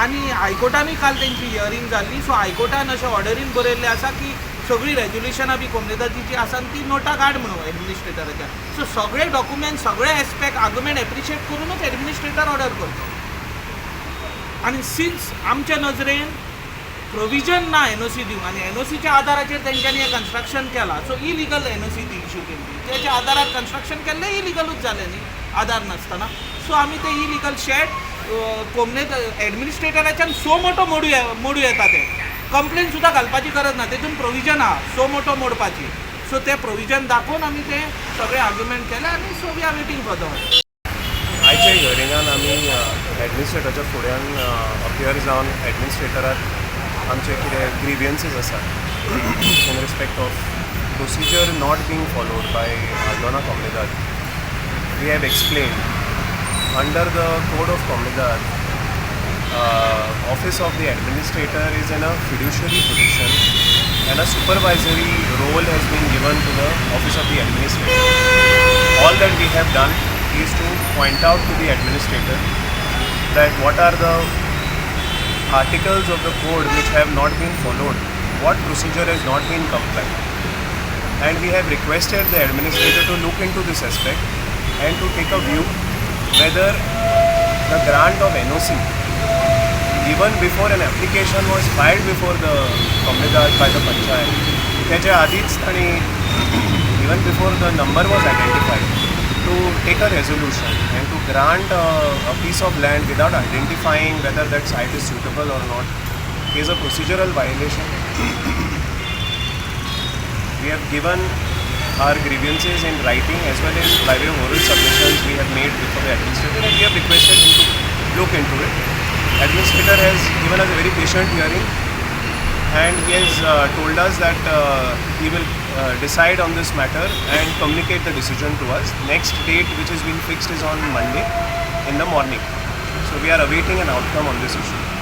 आनी हायकोर्टानूय काल तेंची हियरींग जाल्ली. सो हायकोर्टान अशें ऑर्डरीन बरयल्लें आसा की सगळीं रेजोल्युशनां बी कोमलेदाची जी आसा ती नोटाक हाड म्हणून एडमिनिस्ट्रेटराच्या. सो सगळे डॉक्युमेंट, सगळे एस्पेक्ट, आर्ग्युमेंट एप्रिशिएट करूनच एडमिनिस्ट्रेटर ऑर्डर करतो. आनी सिन्स आमच्या नजरेन प्रोविजन ना एनओसी दिवंक आनी एनओसीच्या आदाराचेर तेंच्यांनी हें कन्स्ट्रक्शन केलां, सो इलिगल एनओसी ती इशू केल्ली. तेच्या आदारार कन्स्ट्रक्शन केल्लें इलिगलूच जालें न्ही आदार नासतना. सो आमी ते इलिगल शेड कोमनेद एडमिनिस्ट्रेटराच्यान सो मोटो मोडू येता. तें कंप्लेन सुद्दां घालपाची गरज ना. तेतून प्रोविजन आहा सो मोटो मोडपाची. सो तें प्रोविजन दाखोवन आमी ते सगळे आर्ग्युमेंट केले आनी so we are waiting for the order. आयच्या हियरिंगान आमी एडमिनिस्ट्रेटराच्या फुड्यान अपियर जावन एडमिनिस्ट्रेटराक आमचे कितें ग्रिवियन्सीस आसात in respect of procedure not being followed by Aldona Comunidade, we have explained under the code of Comunidade, office of the administrator is in a fiduciary position and a supervisory role has been given to the office of the administrator. All that we have done is to point out to the administrator that what are the articles of the code which have not been followed, what procedure has not been complied. And we have requested the administrator to look into this aspect and to take a view whether the grant of NOC even before an application was filed before the Comunidade by the Panchayat, त्याच्या आधीच तांणी, even before the number was identified, to take a resolution and to grant a piece of land without identifying whether that site is suitable or not is a procedural violation. We have given our grievances in writing as well as by way of oral submissions we have made before the administrator, and we have requested him to look into it. Administrator has given us a very patient hearing and he has told us that he will decide on this matter and communicate the decision to us. Next date which has been fixed is on Monday in the morning. So we are awaiting an outcome on this issue.